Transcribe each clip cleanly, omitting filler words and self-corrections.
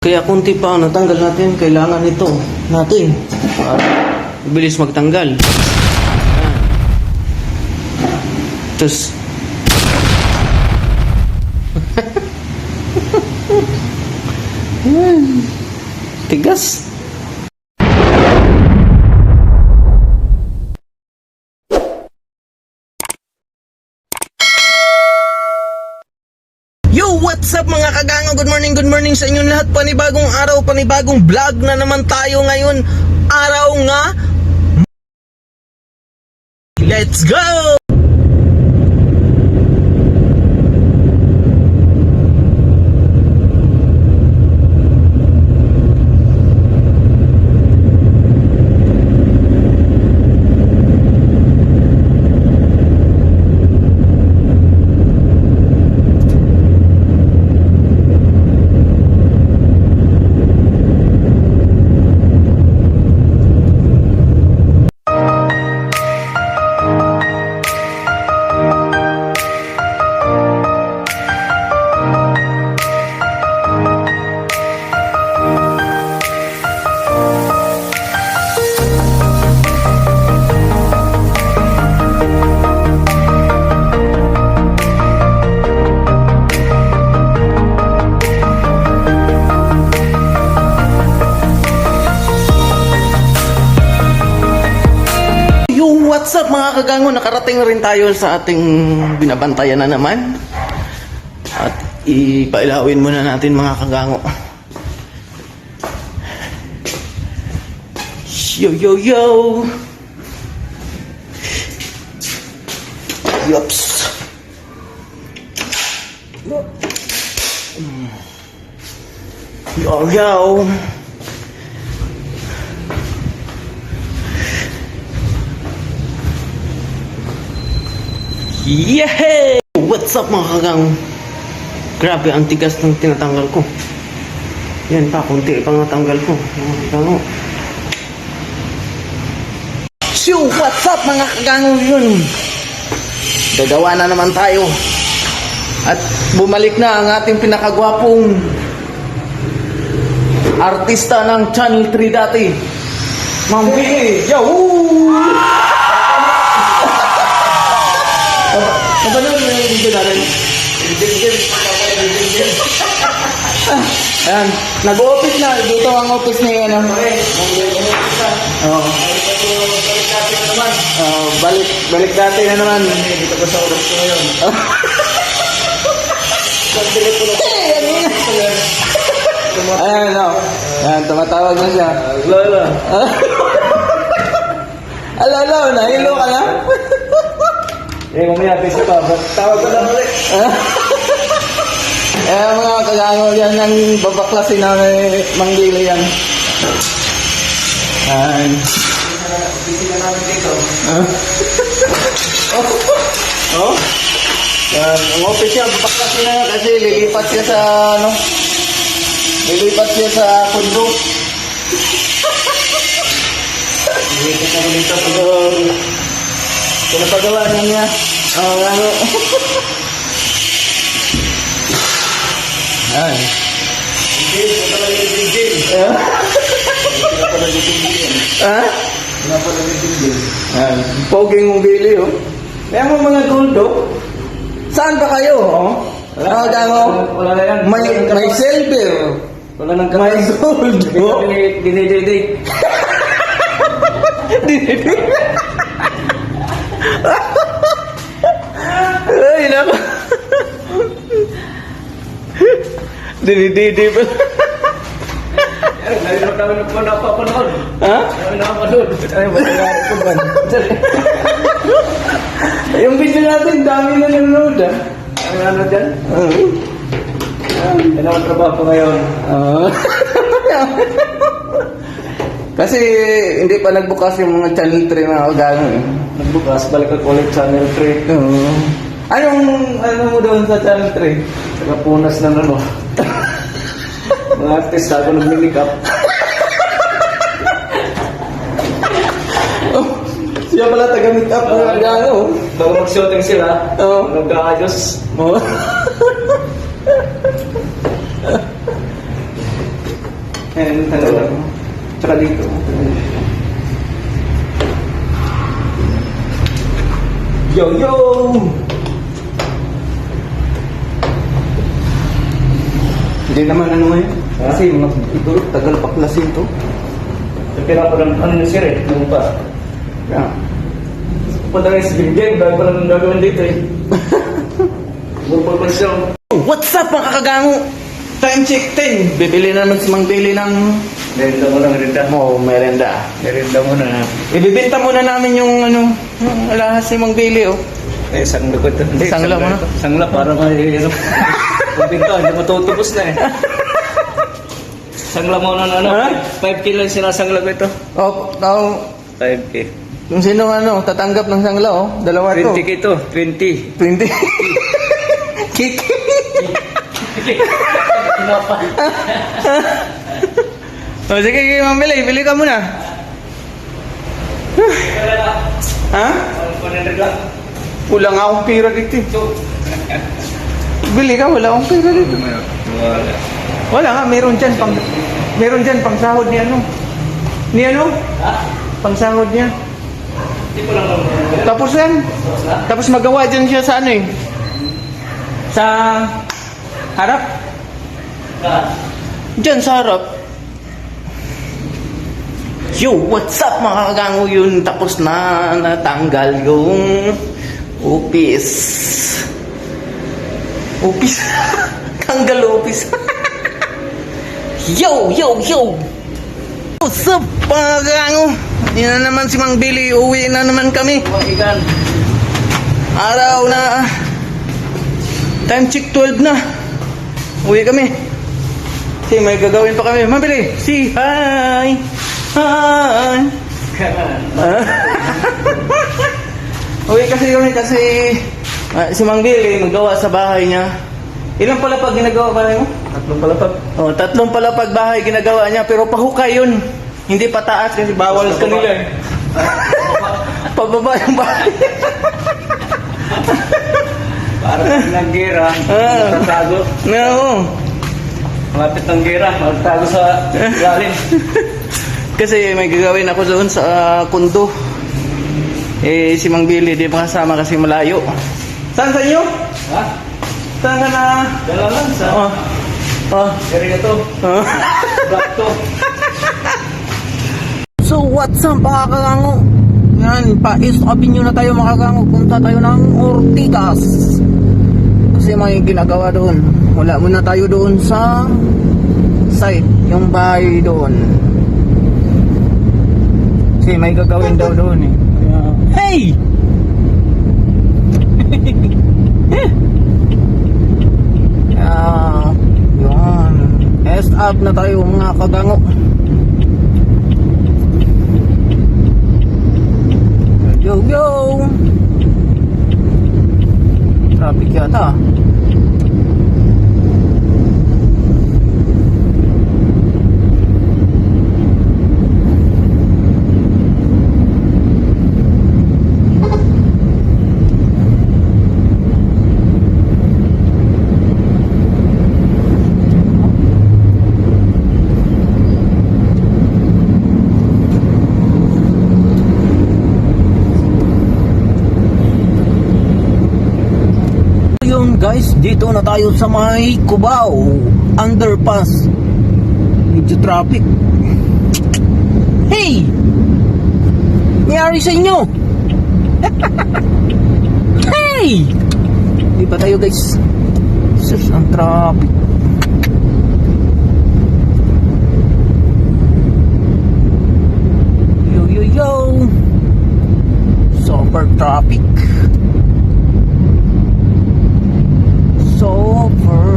Kaya kunti pa ang natanggal natin, kailangan ito natin para bilis magtanggal. Tapos tigas. Yo, what's up mga kagango? Good morning sa inyong lahat. Panibagong araw, panibagong vlog na naman tayo ngayon. Araw nga. Let's go! What's up mga kagango? Nakarating na rin tayo sa ating binabantayan na naman. At ipailawin muna natin mga kagango. Yo yo yo. Yups. Yo yo. Yehey! What's up mga kagang? Grabe ang tigas ng tinatanggal ko. Yan pa, kunti pang natanggal ko. Mga kagango. So, what's up mga kagango yun? Gagawa na naman tayo. At bumalik na ang ating pinakagwapong artista ng Channel 3 dati. Mang Biggie! Yahoo! Napanood mo yung video natin? Ayan, nag-office na. Dito ang office niya yan. Balik dati na naman. Dito ko sa oras ko ngayon. Ayan, no. Ayan, tumatawag na siya. Lola. Alala, nahilo ka na? Eh, mamaya, pisa pa. Tawag ko lang ulit. Mga kagango yan ang babaklasin na Mang Biggie yan. Ayan. Busy na namin dito. Oh? Ang office niya, babaklasin na kasi lilipat siya sa ano? Lilipat siya sa kondo. Lilipat ako dito. Pinapagawa niya. Ano? Ayan. Hindi, ito pala yung bigil. Ito pala yung bigil. Ha? Ito pala yung bigil. Ayan. Poging mong bili, oh. Kaya mo mga goldo. Saan ba kayo, oh? Wala na yan. May silver. Wala nang May goldo. Dinididig. Ay, nako. Dinididi pa. Nalilok namin po napapanood. Ha? Namin napapanood. Ay, matalari ko ba? Yung video natin, dami na nanonood, ah. Ang ano dyan? Yan ang trabaho ko ngayon. Kasi hindi pa nagbukas yung mga Channel 3 mga kagango, eh. Nagbukas, balik ako ulit Channel 3. Ano mo doon sa Channel 3? Nagapunas na ano. Mga artist ako nag-make-up. Siya pala taga-meet up mga kagango. Bago mag-shooting sila, Oo. nag-aayos. Ayan, talaga. Tsaka dito. Yo, yo! Hindi naman ano ngayon. Kasi mga ito, tagal paklasin to. Kaya ko lang, ano yung sir eh, yung pa. Yeah. Punta kayo sa game, bago ko lang gagawin dito eh. Bupal pa siya. What's up mga kakagango? Time check 10. Bibili na naman si Mang Billy ng Merenda mo lang, merenda. merenda. Merenda mo na. Ibibenta muna namin yung yung alahas ni Mang Billy oh. Eh, sangla ko ito. Hindi, Sangla mo na? ito. Sangla, para may ano. Kung pinto, hindi mo tutubos na eh. Sangla mo na ano. Ha? 5K lang sinasangla ko ito. Oh, now 5K. kung sino tatanggap ng sangla oh, dalawa to. 20K ito, 20. 20. Kiki. Oh, sige, sige, Mang Billy, bili ka muna. Ha? Wala nga akong pira dito. Bili ka, wala akong pira dito. Wala. Wala nga, meron dyan pang sahod ni ano. Ni ano? Pang sahod niya. Hindi ko lang naman. Tapos yan. Tapos magawa dyan siya sa ano eh. Sa harap. Dyan sa harap. Yo, what's up mga kagango yun? Tapos na natanggal yung upis. Upis? Tanggal upis. Yo, yo, yo! What's up mga kagango? Yan na naman si Mang Billy. Uwi na naman kami. Ikan. Araw na. Time check 12 na. Uwi kami. Kasi may gagawin pa kami. Mang Billy, say hi! Hi! Uwi kasi kami kasi si Mang Billy magawa sa bahay niya. Ilang palapag ginagawa bahay mo? 3 palapag. Oh, 3 palapag bahay ginagawa niya pero pahukay yun. Hindi pataas kasi bawal sa kanila eh. Pababa yung bahay. Para pag nag-gira, magtatago. No. Malapit ng gira, magtago sa lalim. Kasi may gagawin ako doon sa kundo. Eh, si Mang Billy, di ba kasama kasi malayo. Saan sa inyo? Ha? Saan ka na? Dala lang sa area to. Black to. So, what's up mga kagango? Yan, pa-East Avenue na tayo mga kagango. Punta tayo ng Ortigas. Kasi may ginagawa doon. Wala muna tayo doon sa site, yung bahay doon. Kasi may gagawin daw doon eh. Kaya, hey! Yun. East up na tayo mga kagango. Yo, yo! Traffic yata. Guys, dito na tayo sa may Cubao underpass. Medyo traffic. Hey! Nangyari sa inyo? Hey! Di ba tayo guys? Sus, ang traffic. Yo, yo, yo! Super traffic. Super.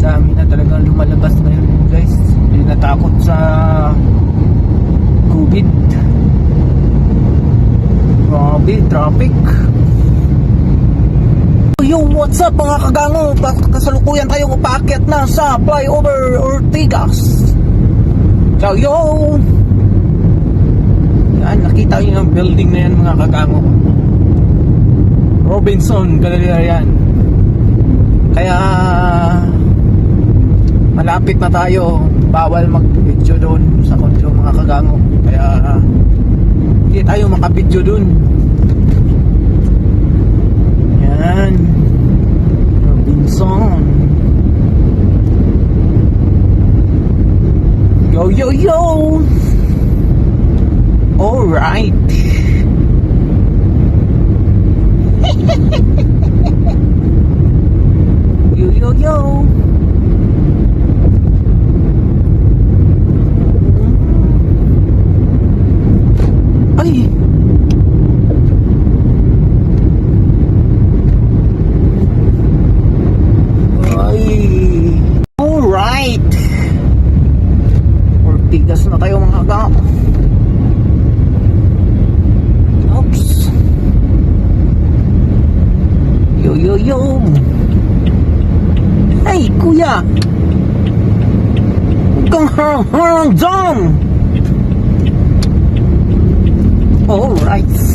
Dami na talagang lumalabas ngayon guys. Hindi natakot sa COVID. Grabe, traffic. Yo, what's up mga kagango? Kasalukuyan tayong upaakyat na sa flyover Ortigas. So, yo! Yan, nakita nyo yung building na yan mga kagango. Robinson Galleria yan. Kaya malapit na tayo. Bawal mag-video doon sa kondo mga kagango. Kaya hindi tayo makabidyo doon. Yan. Robinson. Yo, yo, yo! Alright. Yo, yo, yo! Ay! Ay! Alright! Ortigas na tayo mga ka. Oops! Yo, yo, yo! Hey, kuya! Huwag kang harang-harang dyan! Alright.